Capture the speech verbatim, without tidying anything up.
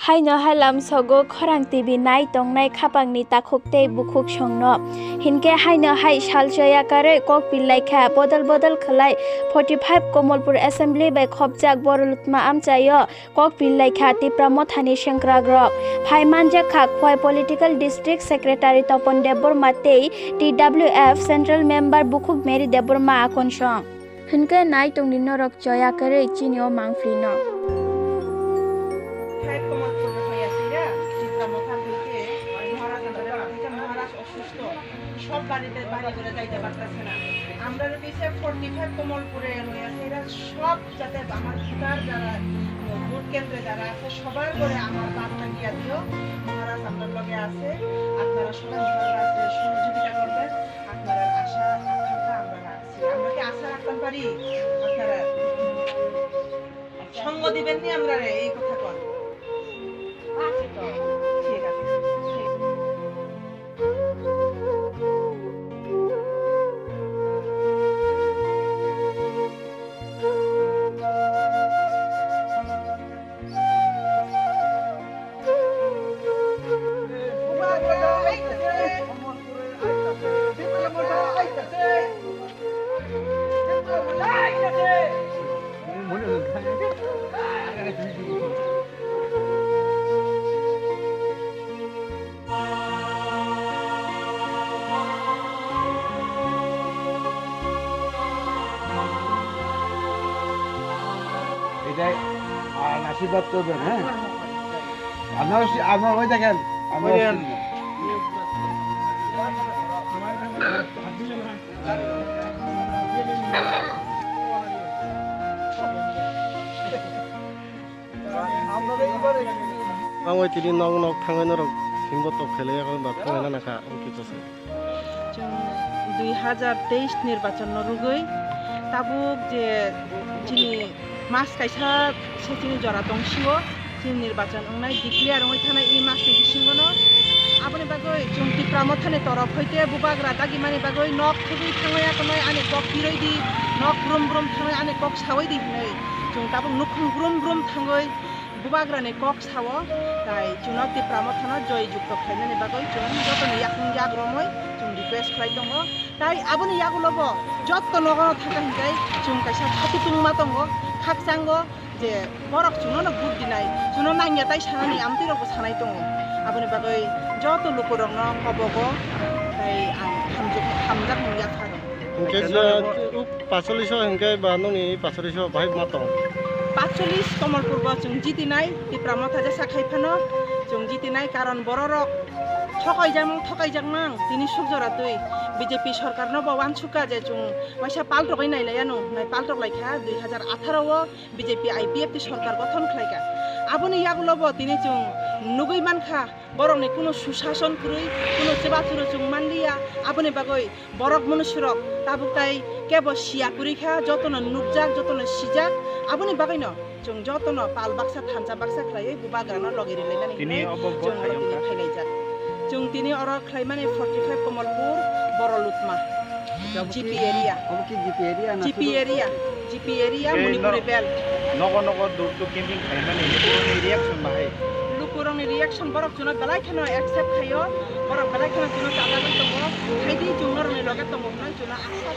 Haino hai lamsogo khorang T V nai tongnai khapangni takhuk tei bukhuk songno. Hinkhe haino hai salchoya karwi kok pil laikha, bodol bodol khlai forty five Komolpur Assembly bai khopjak Borolutma amchaio kok pil laikha Tipra Mothani sengkrakrok. Phai manjak kha Khwai Political District Secretary Topon Debbarma tei T W F Central Member bukhuk Mary Debbarma akonsong. Hinkhe nai tongdi norok choya kwrwi chini o mangpili no. Five Komolpur hoya sira, Tipra Motha hoite, Maharaj, Maharaj osusto, sob barite bari gora jaite partache na. Amraro bise forty five Komolpure hoya sira, sob jate amar voter jara, vote kendre jara ache, sobar gora amar barta giya diyo, Maharaj amrar loge ache, apnara sobai Maharajre sohojogita korben, apnarar asha akangkha amrara. আমরা কি আশা রাখতাম পারি আপনারা সঙ্গ দিবেন নি আমরারে এই কথা কন? ঠিক আছে। এটাই, আহ, আশীর্বাদ করবেন, হ্যাঁ? আপনারা সি-, আপনারা ওই দেখেন, আপনারা ওই দেখেন। Ang bai tini nok nok thangwi norok himbo tok khelai yakung ba phunai nana kha, ang kisa se. Chwng dui hazar teis nirbachon no rwgwi tabuk je chini mas kaisa se chini jora tong sio, chini nirbachon wngnai declare wngwi thanai i mas ni bisingo no. Aboni bagwi chwng Tipra Mothani torof hoite bubagra dagimani bagwi nok thugwi thangwi atonai ani kok kiroi di, nok brum brum thangwi ani kok sawi di hinwi chwng tabuk nukhung brum brum thangwi Bubagrani kok sao, tai chwngno Tipra Mothano joy jukto khlainani bagwi chwng jotoni yakung yak romwi chwng request khlai tongo. Tai aboni yagulobo jotto nogono thangkha hinkhai chwng kaisa khati tungma tongo, khakchango je borok chwngno vote dinai, chwngno nangya tai sanani amtwirokbo sanai tongo. Aboni bagwi joto lukurokno kobogo tai ang hamjak, hamjak mung yapha rw. Hwnkhe Acha, je, norok bo- uk pacholis o hwnkhe ba nokni pacholis o bahai ma tong? Pacholis Komolpur bo chwng jitinai, Tipra Motha jesa khai phano chwng jitinai, karon bororok thokaijak mang, thokaijak mang, tini suk jora twi B J P sorkar no bo uansukha je chwng waisa paltogwi nailaiya no, nai paltok laikha dui hazar atharo o B J P I P F T sorkar gothon khlaikha. Aboni yagulo bo tini chwng nugwi mankha, borokni kuno susason kwrwi, kuno chubachu rw chwng manliya. Aboni bagwi borok munusurok tabuk tai kebo siya kwrwi kha, jotono nukjak, jotono sijak. Aboni bagwino chwng jotono pal baksa thansa baksa khlaiwi bubagrano logi rwlainani hinwi chwng oro tini phailaijak. Chwng tini oro khlaimani forty five Komolpur, Borolutma, G P area. Obo ki G P area na G P area. G P area, Monipuri belt. Nogo nogo door to camping khaimani lukurokni reaction bahai? Lukurokni reaction borok chwngno belai kheno accept khaio, borok belai kheno chwngno chajagwi tongo, haidi chwng norokni loge tongo hwnwi chwngno asa.